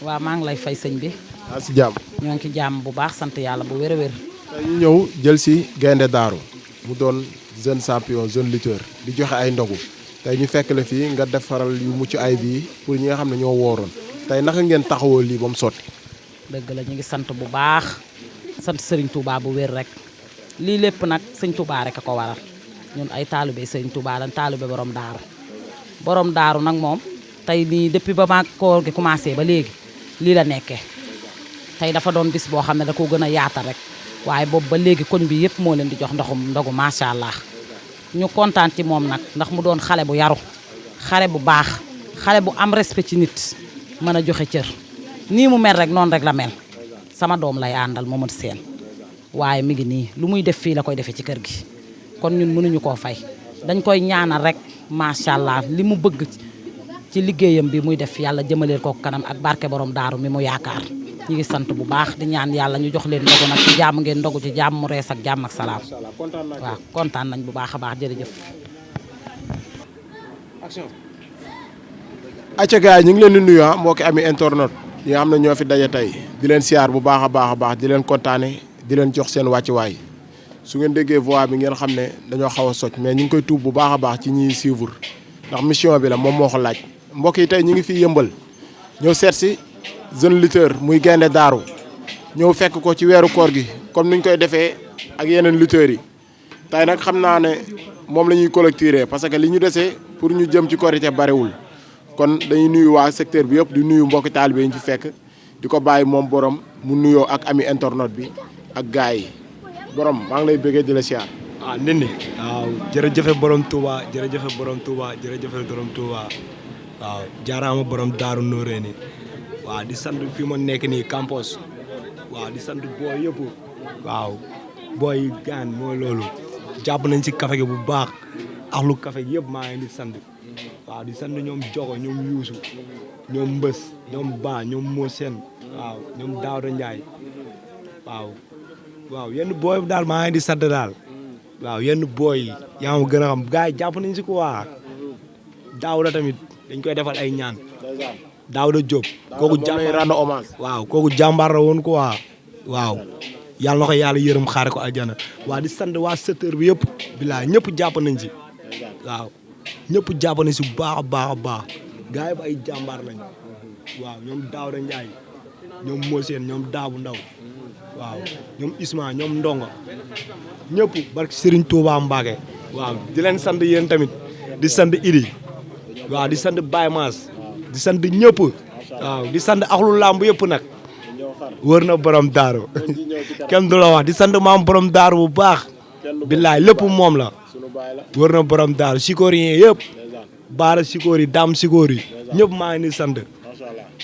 waaw maa ngi lay fay sëñ bi. maa si jàmm. ñoo ngi ci jàmm bu baax sant yàlla bu wér a wér. tey ñu ñëw jël si Gaïndé Darou mu doon jeune champion jeune lutteur di joxe ay ndogu tey ñu fekk la fii nga defaral yu mucc ay bii pour ñi nga xam ne ñoo wooroon tey naka ngeen taxawoo lii ba mu sotti. dëgg la ñu ngi sant bu baax sant Serigne Touba bu wér rek lii lépp nag sëñ Touba rek a ko waral ñun ay taalibe Serigne Touba lañ taalibe borom daaru borom daaru nag moom tey nii depuis ba ma koor gi commencé ba léegi lii la nekkee tey dafa doon bis boo xam ne da koo gën a yaatal rek waaye boobu ba léegi koñ bi yëpp moo leen di jox ndogu macha allah ñu kontaan ci moom nag ndax mu doon xale bu yaru xale bu baax xale bu am respect ci nit mën a joxe cër nii mu mel rek noonu rek la mel sama doom lay àndal Momadou Sène waaye mi ngi nii lu muy def fii la koy defee ci kër gi kon ñun mënuñu koo fay dañ koy ñaanal rek macha allah li mu bëgg ci liggéeyam bi muy def yàlla jëmaleel ko kanam ak barke borom daaru mi mu yaakaar ñu ngi sant bu baax di ñaan yàlla ñu jox leen ndogu nag ci jàmm ngeen ndogu ci jàmm mu rees ak jàmm ak salaam waaw kontaan nañ bu baax a baax jërëjëf. acca gars yi ñu ngi leen di nuyu mbokki ami internet yi nga xam ne ñoo fi daje tey di leen siyaar bu baax a baax di leen kontaane di leen jox seen wàccuwaay su ngeen déggee voix bi ngeen xam ne dañoo xaw a socc mais ñu ngi koy tuub bu baax a baax ci ñiy suivre ndax mission bi la moom moo ko laaj mbokk yi tey ñu ngi fi yëmbal ñëw seet si jeune lutteur muy Gaïndé Darou ñëw fekk ko ci weeru koor gi comme niñ koy defee ak yeneen lutteurs yi tey nag xam naa ne moom la ñuy collecter parce que li ñu desee pour ñu jëm ci korité bariwul kon dañuy nuyu waa secteur bi yëpp di nuyu mbokki taalibe yi ñu fi fekk di ko bàyyi moom borom mu nuyoo ak ami internet bi ak gars yi borom maa ngi lay bëggee di la siyaar. nit ñi waaw jërëjëfe borom Touba jërëjëfe borom Touba jërëjëfe borom Touba waaw jaaraama borom Daaru Nooréni waaw di sant fi ma nekk nii campus waaw di sant booy yëpp waaw booy gaan mooy loolu jàpp nañ ci café gi bu baax ak lu café gi yëpp maa ngi di sant waaw di sant ñoom Jogo ñoom Yuusu ñoom Mbës ñoom Ba ñoom Moseen waaw ñoom Daouda Ndiaye waaw yenn booy daal maa ngi di sant daal waaw yenn booy yaa ma gën a xam gars yi jàpp nañ si ko waa Daouda tamit dañ koy defal ay ñaan Daouda Diop kooku jàmbaar waaw kooku jàmbaar la woon ko waaw yàlla na ko yàlla yërëm xaare ko aljana waaw di sant waa secteur bi yëpp bilaay ñëpp jàpp nañ si waaw ñëpp jàpp nañ si bu baax a baax a baax gars yi ay jàmbaar lañ waaw ñoom Daouda Ndiaye ñoom Moseen ñoom Daabu Ndaw waaw ñoom Isma ñoom Ndongo ñëpp barke Serigne Touba Mbacke waaw di leen sant yéen tamit di sant Idi waaw di sant Baye Mass di sant ñëpp waaw di sant axlu làmb yëpp nag wër na borom daaru kenn du la wax di sant maam borom daaru bu baax billaay lépp moom la wër na borom daaru sikoor yi yëpp baara sikoor yi daam sikoor yi ñëpp maa ngi ni sant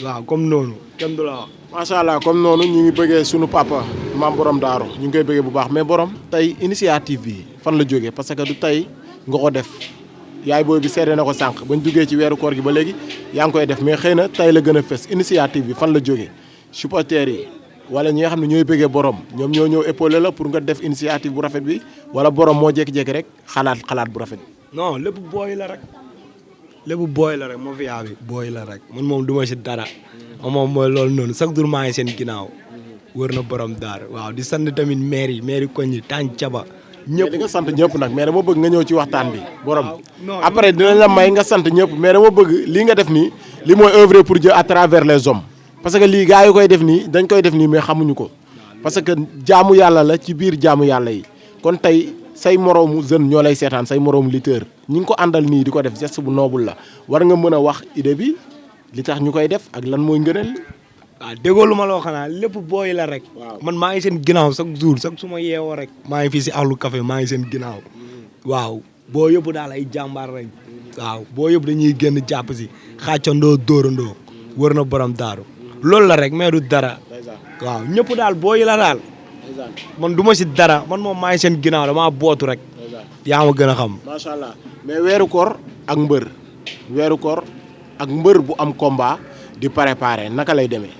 waaw comme noonu kenn du la wax macha allah comme noonu ñu ngi bëggee sunu papa maam borom daaru ñu ngi koy bëggee bu baax mais borom tey initiative bi fan la jógee parce que du tey nga ko def yaay booy bi seede na ko sànq bañ duggee ci weeru koor gi ba léegi yaa ngi koy def mais xëy na tey la gën a fës initiative bi fan la jógee supporters yi wala ñi nga xam ne ñooy bëggee borom ñoom ñoo ñëw épaulé la pour nga def initiative bu rafet bi wala borom moo jékki-jékki rek xalaat bu rafet non lépp booy la rek moo fi yaa bi booy la rek man moom du ma si dara moom mooy loolu noonu chaque jour maa ngi seen ginnaaw wër na borom daar waaw di sant tamit maire yi koñ yi tànn caba ñëpp di nga sant ñëpp nag mais dama bëgg nga ñëw ci waxtaan bi borom après dinañ la may nga sant ñëpp mais dama bëgg lii nga def nii li mooy œuvre pour Dieu à travers les hommes parce que lii gars yi koy def nii dañ koy def nii mais xamuñu ko parce que jaamu yàlla la ci biir jaamu yàlla yi kon tey say moroomu jeune ñoo lay seetaan say moroomu lutteur ñi ngi ko àndal nii di ko def geste bu noble la war nga mën a wax idée bi li tax ñu koy def ak lan mooy ngëneel waaw déggoo lu ma la wax xanaa lépp booy la rek man maa ngi seen ginnaaw chaque jour chaque su ma yeewoo rek maa ngi fii si axlu café maa ngi seen ginnaaw waaw boo yëpp daal ay jàmbaar lañ waaw boo yëpp dañuy génn jàpp si xàccandoo dóorandoo wër na borom daaru loolu la rek mais du dara waaw ñëpp daal booy la daal man du ma si dara man moom maa ngi seen ginnaaw damaa bootu rek yaa ma gën a xam macha allah mais weeru koor ak mbër bu am combat di préparer naka lay demee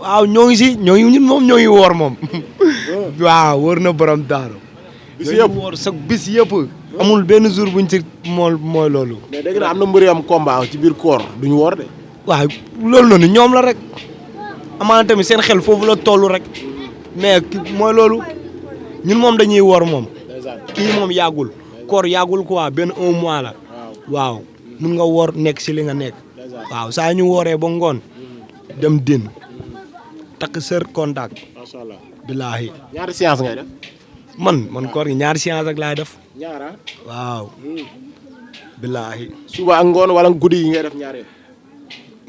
waaw ñoo ngi woor moom waaw wër na borom daaru bis yëpp woor sax bis yëpp amul benn jour buñ ci mooy loolu mais dégg na am na mbër yu am combat ci biir koor duñu woor de waaw loolu noonu ñoom la rek amaana tamit seen xel foofu la toll rek mais mooy loolu ñun moom dañuy wor moom kii moom yàggul koor yàggul quoi benn 1 mois la waaw mun nga woor nekk si li nga nekk waaw saa ñu wooree ba ngoon dem din takk sër contact macha allah billaahi ñaari séance ngay def man koor gi ñaari séance ak laay def ñaara waaw billaahi suba ak ngoon wala guddi yi ngay def ñaari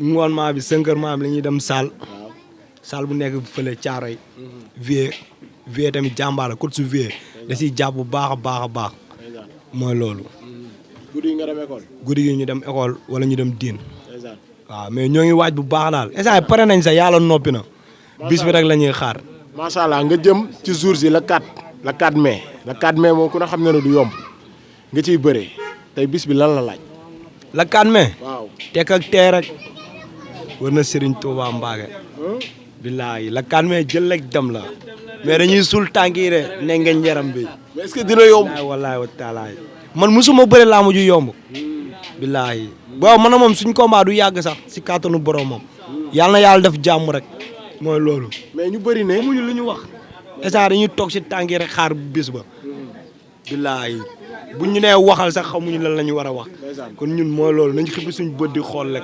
ngoon maa bi 5 heures maa bi la ñuy dem salle bu nekk fële Caaroy vie tamit jàmbaar la coach su vie da siy jàpp bu baax a baax a baax mooy loolu guddi yi nga dem école guddi gi ñu dem école wala ñu dem diin waaw mais ñoo ngi waaj bu baax daal instant pare nañ sax yàlla noppi na bis bi rek la ñuy xaar macha allah nga jëm ci jours yi le 4 mai le 4 mai moom ku ne xam ne du yomb nga ciy bëree tey bis bi lan la laaj le 4 mai waaw tekk ak tey rek war na Serigne Touba Mbacké billaahi le 4 mai jël rek dem la mais dañuy suul tànk yi de ne nga njaram bi mais est-ce que dina yomb wallaahi wa taala man musuma bëre laa mujj yomb billaahi boobu man na moom suñ combat du yàgg sax si kàttanu borom moom yàlla na yàlla def jàmm rek mooy loolu mais ñu bëri ne amuñu lu ñu wax esa dañuy toog si tànk yi rek xaar bis ba billaahi buñ ñu nee waxal sax xamuñu lan la ñu war a wax kon ñun mooy loolu nañ xippi suñ bët di xool rek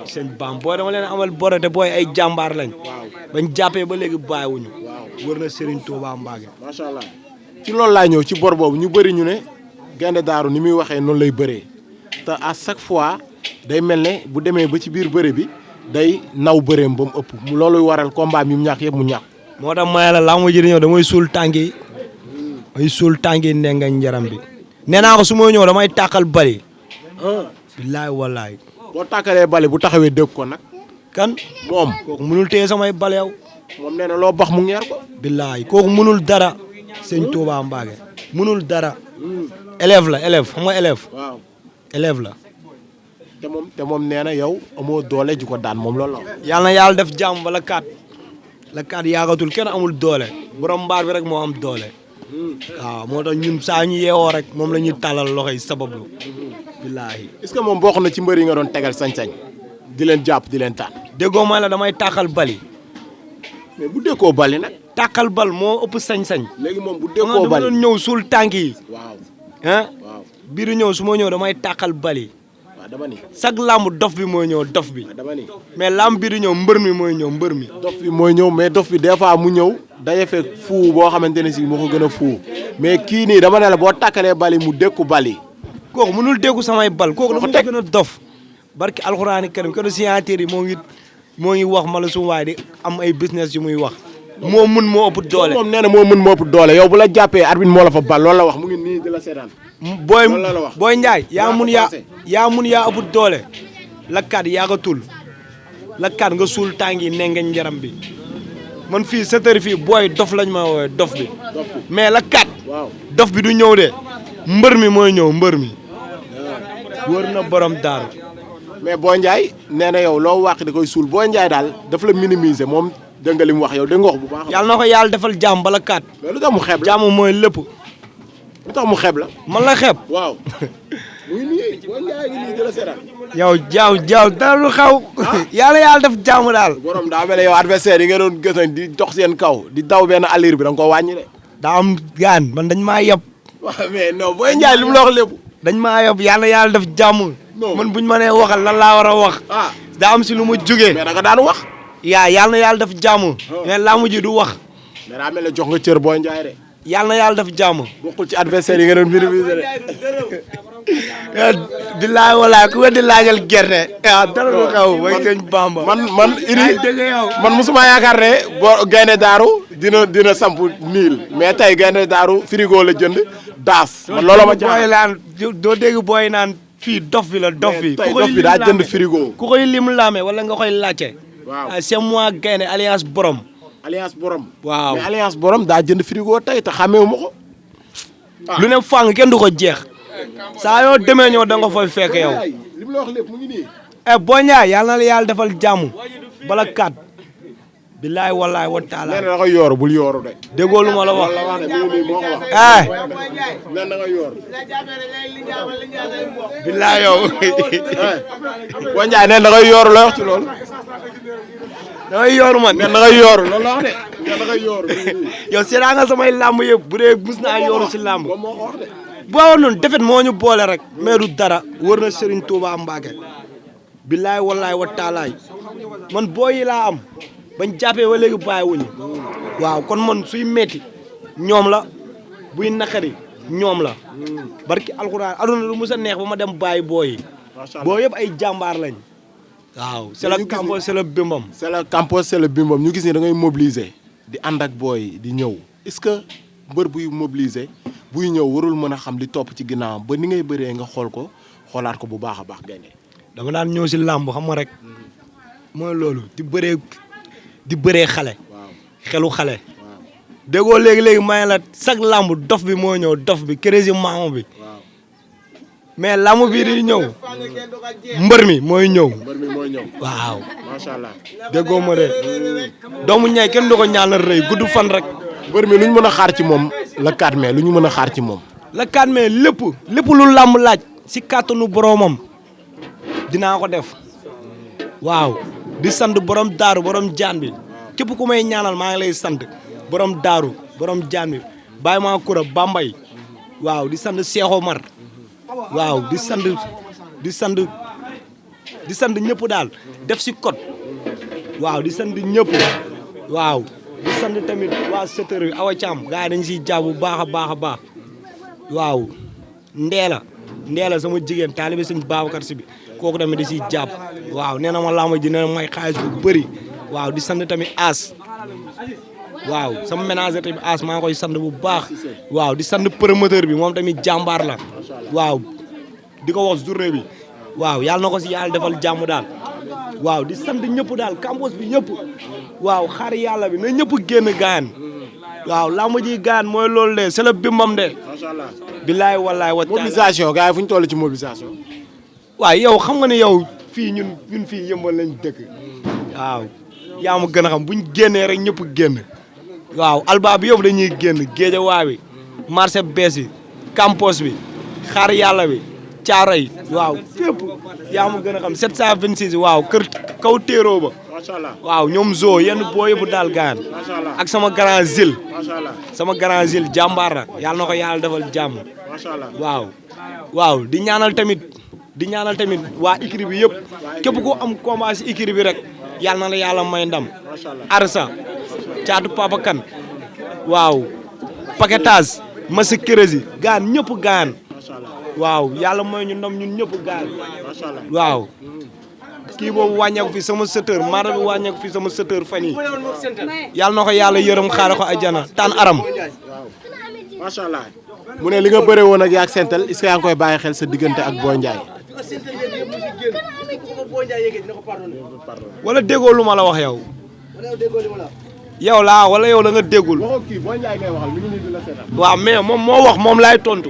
seen baam booy dama leen amal boro te booy ay jàmbaar lañ bañ jàppee ba léegi bàyyiwuñu wër na Serigne Touba Mbacké macha allah ci loolu laa ñëw ci bor boobu ñu bëri ñu ne Gaïndé Darou ni muy waxee noonu lay bëree te à chaque fois day mel ne bu demee ba ci biir bëre bi day naw bëreem ba mu ëpp mu loolu waral combat mi mu ñàkk yëpp mu ñàkk moo tax may la laa ma ji di ñëw damay suul tànk yi damay suul tànk yi ne nga njaram bi nee naa ko su ma ñëw damay tàqal bali billaahi wallaahi boo tàkkalee bali bu taxawee dégg ko nag kan moom kooku mënul téye samay bal yow moom nee na loo bax mu ngeer ko billaahi kooku mënul dara sëñ Touba Mbacké mënul dara élève la élève xam nga élève waaw élève la te moom nee na yow amoo doole ji ko daan moom loolu la yàlla na yàlla def jàmm ba la 4 yaagatul kenn amul doole borom mbaar bi rek moo am doole waaw moo tax ñun saa ñu yeewoo rek moom la ñuy tàllal loxo yi sabablu billaahi est-ce que moom bokk na ci mbër yi nga doon tegal sañ-sañ di leen jàpp di leen taan déggoo ma la damay tàqal bali mais bu déggoo bali nag tàqal bal moo ëpp sañ-sañ léegi moom bu déggoo bali dama doon ñëw suul tànk yi waaw ah biir ñëw su ma ñëw damay tàqal bali waaw dama ni chaque làmb dof bi mooy ñëw dof bi dama ni mais làmb biir ñëw mbër mi mooy ñëw mbër mi dof bi mooy ñëw mais dof bi des fois mu ñëw daje fekk fuu boo xamante ne si moo ko gën a fuu mais kii nii dama ne la boo tàkkalee bali mu dékku bali kooku mënul déggu samay bal kooku dafa gën a dof barki alxuraani karim ko signature yi moo ngi wax ma la su waay di am ay business yu muy wax moo mun moo ëpp doole moom nee na moo mën moo ëpp doole yow bu la jàppee arbitre moo la fa bal loolu la wax mu ngi nii di la seetaan booy Ndiaye yaa mun yaa ëpp doole la 4 yaagatul la 4 nga suul tàng yi ne nga njaram bi man fii 7 heures fii booy dof lañ ma woowee dof bi mais la 4 dof bi du ñëw de mbër mi mooy ñëw mbër mi wër na borom Darou mais Boy Ndiaye nee na yow loo wàq da koy suul Boy Ndiaye daal daf la minimiser moom dégg nga li mu wax yow dégg nga wax bu baax. yàlla na ko yàlla defal jàmm bala 4. mais lu tax mu xeeb la jàmm mooy lépp. lu tax mu xeeb la. man la xeeb. waaw. muy nii Boy Ndiaye ngi nii di la seetaan. yow jaaw dara lu xaw. yàlla def jàmm daal. borom daa mel ne yow adversaire yi nga doon gëstoo di dox seen kaw di daw benn allure bi da nga koo wàññi de. daa am gaan man dañ maa yeb. waaw mais non Boy Ndiaye li mu la wax lépp. dañ maa yeb yàlla def jàmm. man buñ ma nee waxal lan laa war a wax. daa am si lu ma jógee. mais da nga daan wax. yàlla def jàmm. mais laamu ji du wax. mais daa mel ne jox nga cër Boy Ndiaye de. yàlla def jàmm. bokkul ci adversaire yi nga doon minimiser de. billaay walaay ku weddi laajal gerte. dara lu xaw way sëñ Bamba. man musuma yaakaar ne boo Gaïndé Darou dina samp niil mais tey Gaïndé Darou frigo la jënd daas. man looloo ma jaaxal doo dégg booy naan fii dof bi la dof bi. tey dof bi daa jënd frigo. ku koy lim laame wala nga koy laajte. waaw c'est moi Gaïndé alliance borom. alliance borom. waaw mais alliance borom daa jënd frigo tey te xàmmeewu ma ko. lu ne fàng kenn du ko jeex. saa yoo demee ñëw da nga fay fekk yow. li mu la wax lépp mu ngi nii. Boy Ndiaye yàlla na la defal jàmm bala 4. billaay wallaay wa taala. nee na da nga yooru bul yooru de. déggoo lu ma la wax. nee na nga yooru. billaay yow. Boy Ndiaye nee na da nga yooru la wax ci loolu. damay yooru man. da ngay yooru loolu la wax de da ngay yooru. yow seetaan nga samay làmb yëpp bu dee mus naa yooru si làmb. boo noonu defet moo ñu boole rek. mais du dara wër na Serigne Touba Mbacke. billaay wallaay wa taalaay man booy yi laa am bañ jàppee ba léegi bàyyiwuñu. waaw kon man suy metti ñoom la buy naqari ñoom la. barki alxuraan aduna lu mus a neex ba ma dem bàyyi booy yi. boo yëpp ay jàmbaar lañ. waaw c'est le campus c'est le bimbam. c'est le campus c'est le bimbam ñu gis ni da ngay mobiliser di ànd ak booy di ñëw est-ce que mbër buy mobiliser buy ñëw warul mën a xam li topp ci ginnaawam ba ni ngay bëree nga xool ko xoolaat ko bu baax a baax Gaïndé. dama daan ñëw si làmb xam nga rek mooy loolu di bëree xale. xelu xale. déggoo léegi-léegi may la chaque làmb dof bi moo ñëw dof bi crési maamo bi. mais làmb bii di ñëw mbër mi mooy ñëw. waaw. macha allah. déggoo ma de doomu ñay kenn du ko ñaanal rëy gudd fan rek. mbër mi lu ñu mën a xaar ci moom le 4 mai lu ñu mën a xaar ci moom. le 4 mai lépp lu làmb laaj si kàttanu boromam dinaa ko def. waaw di sant borom daaru borom jaan bi képp ku may ñaanal maa ngi lay sant borom daaru borom jaan bi bàyyi maa kura bambay waaw di sant Cheikh Omar waaw di sant ñëpp daal def si code waaw di sant ñëpp waaw di sant tamit waa secteur bi Awa Thiam gars yi dañ siy jàpp bu baax a baax a baax waaw Ndeela sama jigéen taalibe sëñ Babacar Si bi kooku tamit di siy jàpp waaw nee na ma làmb ji nee na may xaalis bu bëri waaw di sant tamit As waaw sama ménager tamit As maa ngi koy sant bu baax waaw di sant promoteur bi moom tamit jàmbaar la waaw di ko wax journée bi waaw yàlla na ko si yàlla defal jàmm daal waaw di sant ñëpp daal campus bi ñëpp waaw xaar yàlla bi na ñëpp génn gaan waaw làmb ji gaan mooy loolu de c'est le bimbam de. macha allah. billaay wallaay wa mobilisation gars yi fu ñu toll ci mobilisation. waaw yow xam nga ne yow fii ñun fii yëmbal lañ dëkk waaw yaa ma gën a xam buñ génnee rek ñëpp génn waaw alba bi yëpp dañuy génn géejawaay bi marché bees bi campus bi xaar yàlla bi caaro yi waaw fépp yaa ma gën a xam 726 waaw kër kaw téeroo ba macha allah. waaw ñoom zoo yenn boo yëpp daal gaan macha allah. ak sama grand zil macha allah. sama grand zil jàmbaar la yàlla na ko yàlla defal jàmm macha allah. waaw di ñaanal tamit waa écurie bi yëpp képp ku am combat si écurie bi rek yàlla na la yàlla may ndam arsa caatu papa kan waaw paquetage masa kérési gaan ñëpp gaan waaw yàlla mooy ñu ndam ñun ñëpp gaan waaw kii boobu wàññeeku fi sama sëtër mara bi wàññeeku fi sama sëtër fan yi yàlla na ko yàlla yërëm xaare ko ajjana taan aram macha allah. mu ne li nga bëre woon ak yaag sentel est-ce que yaa ngi koy bàyyi xel sa diggante ak Boy Ndiaye. wala déggoo lu ma la wax yow. yow laa wala yow la nga déggul. waaw mais moom moo wax moom laay tontu.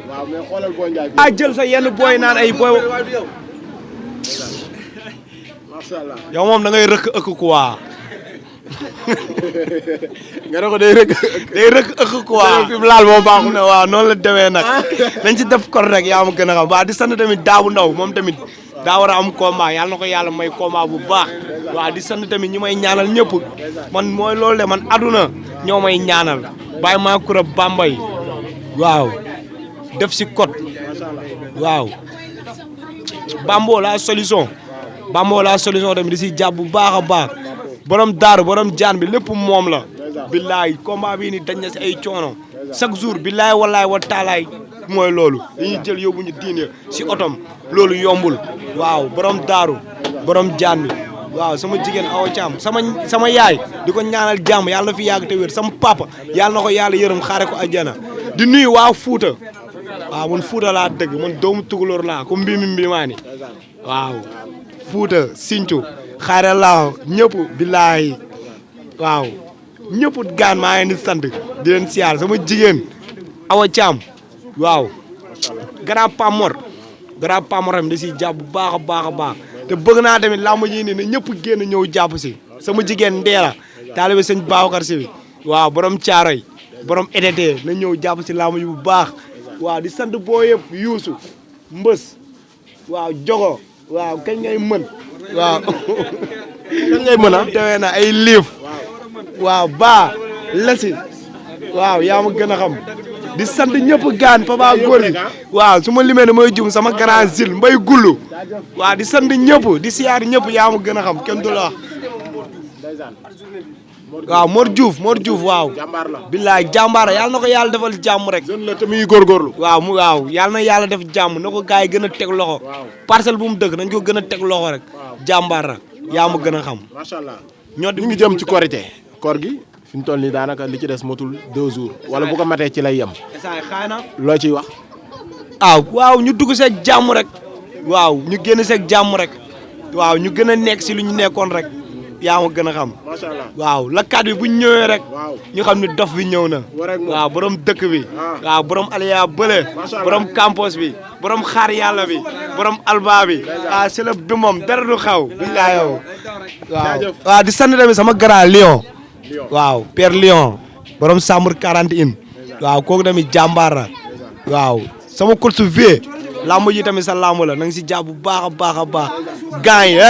a jël sa yenn booy naan ay booy. yow moom da ngay rëkk ëkk quoi. nga ne ko day rëkk ëkk quoi. fi mu laal moo baaxul ne waaw noonu la demee nag. nañ ci def kon rek yaa ma gën a xam waaw di sant tamit Daabu Ndaw moom tamit daa war a am combat yàlla na ko yàlla may combat bu baax. waaw di sant tamit ñi may ñaanal ñëpp man mooy loolu de man aduna ñoo may ñaanal bàyyi maa kura Bambay waaw def si code waaw Bambo la solution tamit di si jàpp bu baax a baax borom daaru borom jaan bi lépp moom la billaay combat bii ni dañ na si ay coono chaque jour billaay wallaay wa taalaay mooy loolu dañuy jël yóbbu ñu diine si otom loolu yombul waaw borom daaru borom jaan bi waaw sama jigéen Awa Thiam sama yaay di ko ñaanal jàmm yàlla na fi yàgg te wér sama papa yàlla na ko yàlla yërëm xaare ko àjjana di nuyu waa Fuuta waaw man Fuuta laa dëgg man doomu tukulóor laa ko mbii maa ni waaw Fuuta Sinthiou xaare laa ñëpp billaahi waaw ñëpp gaan maa ngi di sant di leen siyaar sama jigéen Awa Thiam waaw grand Pamor tamit da siy jàpp bu baax a baax a baax te bëgg naa tamit làmb ji nii ne ñëpp génn ñëw jàpp si sama jigéen Ndeela taalibe sëñ Babacar Si bi waaw borom Caaroy borom EDT na ñëw jàpp si làmb ji bu baax waaw di sant boo yëpp yuusu mbës waaw jogo waaw kañ ngay mën waaw lan ngay mën a. demee na ay liif. waaw baa lasi. waaw yaa ma gën a xam. di sant ñëpp gaan papa góor gi. waaw su ma limee damay jum sama grand zil mbay gullu. waaw di sant ñëpp di siyaar ñëpp yaa ma gën a xam kenn du la wax. waaw Mor Diouf waaw. jàmbaar la billaay jàmbaar yàlla na ko yàlla defal jàmm rek. jeune la te muy góorgóorlu. waaw yàlla na yàlla def jàmm na ko gars yi gën a teg loxo. parcelle bu mu dëkk nañ ko gën a teg loxo rek. jàmbaar la yaa ma gën a xam. macha allah ñoo ñu ngi jëm ci korité koor gi fi mu toll nii daanaka li ci des motul 2 jours wala bu ko matee ci lay yem. xaay na loo ciy wax. waaw ñu dugg seeg jàmm rek. waaw ñu génn seeg jàmm rek. waaw ñu gën a nekk si lu ñu nekkoon rek. yaa ma gën a xam. macha allah waaw lakkat bi bu ñu ñëwee rek. waaw ñu xam ni dof bi ñëw na. waaw borom dëkk bi. waaw borom aliya bële. borom campus bi. borom xaar yàlla bi. borom alba bi. sëlëb bi moom dara du xaw. billaay yow. waaw di sant tamit sama grand Lion. waaw Père Lion. borom Sambour 41. waaw kooku tamit jàmbaar la. waaw sama coach vie. lamb ji tamit sa lamb la na nga si jàpp bu baax a baax a baax. gaañ yi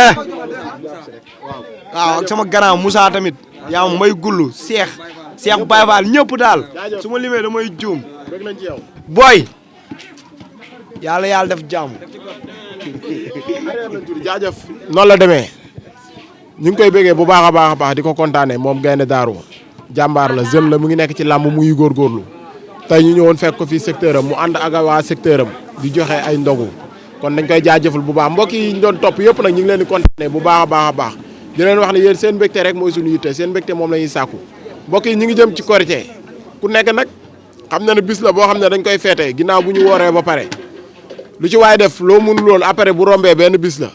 waaw ak sama grand Moussa tamit yaa may gullu Cheikh Baye Fall ñëpp daal su ma limee damay juum booy yàlla def jàmm. jaajëf noonu la demee ñu ngi koy béggee bu baax a baax di ko kontaanee moom Gaïndé Darou jàmbaar la jeune la mu ngi nekk ci làmb muy góorgóorlu tey ñu ñëwoon fekk ko fii secteur am mu ànd ak waa secteur am di joxe ay ndogu kon dañ koy jaajëfal bu baax mbokk yi ñu doon topp yëpp nag ñu ngi leen di kontaanee bu baax a baax di leen wax ne yéen seen mbégte rek mooy suñu yitte seen mbégte moom la ñuy sàkku mbokk yi ñu ngi jëm ci korité ku nekk nag xam na ne bis la boo xam ne dañ koy feete ginnaaw bu ñu wooree ba pare lu ci waay def loo mënul woon après bu rombee benn bis la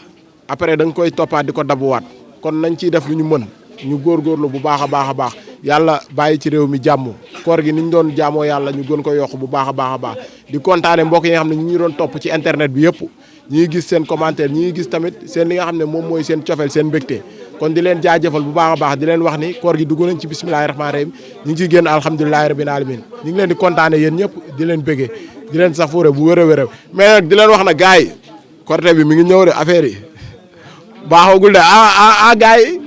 après da nga koy toppaat di ko dabuwaat kon nañ ciy def lu ñu mën ñu góorgóorlu bu baax a baax yàlla bàyyi ci réew mi jàmm koor gi ni ñu doon jaamoo yàlla ñu gën ko yokk bu baax a baax di kontaane mbokk yi nga xam ne ñu ngi doon topp ci internet bi yëpp ñi ngi gis seen commentaire ñi ngi gis tamit seen li nga xam ne moom mooy seen cofeel seen mbégte kon di leen jaajëfal bu baax a baax di leen wax ni koor gi dugg nañ ci bismillahi rahmaani rahim ñu ngi ciy génn alhamdulilahi rabbil alamin ñu ngi leen di kontaane yéen ñëpp di leen bëggee di leen safoore bu wér a wér mais nag di leen wax na gars yi korité bi mi ngi ñëw de affaire yi baaxagul de gars yi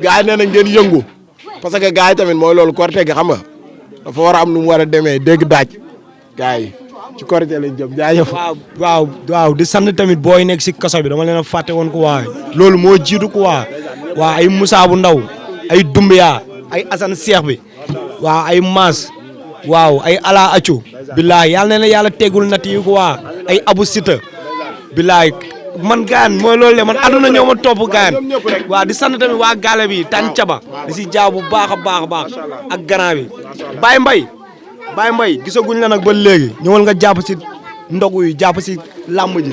gars yi nee na ngeen yëngu parce que gars yi tamit mooy loolu korité gi xam nga dafa war a am nu mu war a demee dégg daaj gars yi ci korité lañ jëm jaajëf. waaw di sant tamit booy nekk si kaso bi dama leen a fàtte woon ko waa loolu moo jiitu ko waa ay Moussa bu ndaw ay Dumbiya ay Assane Cheikh bi waaw ay Maas waaw ay Ala Accu billaay yàlla na yàlla tegul nat yi ko waa ay Abu Sita billaay man gaan mooy loolu le man aduna ñoo ma topp gaan waaw di sant tamit waa gaale bi tan caba di si jaaw bu baax a baax ak grand bi Baye Mbaye gisaguñ la nag ba léegi ñëwal nga jàpp si ndogu yi jàpp si làmb ji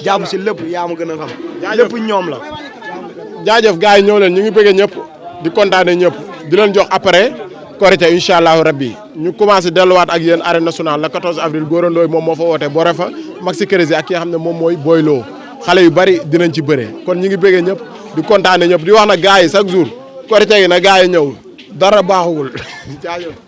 jàpp si lépp yaa ma gën a xam lépp ñoom la jaajëf gars yi ñëw leen ñu ngi bëggee ñëpp di kontaane ñëpp di leen jox après korité incha allahu rabbi ñu commencé delluwaat ak yéen arène nationale le 14 avril góorandooy moom moo fa woote bore fa Maxi Crési ak ki nga xam ne moom mooy Boylo xale yu bari dinañ ci bëree kon ñu ngi bëggee ñëpp di kontaane ñëpp di wax na gars yi chaque jour korité gi na gars yi ñëw dara baaxugul jaajëf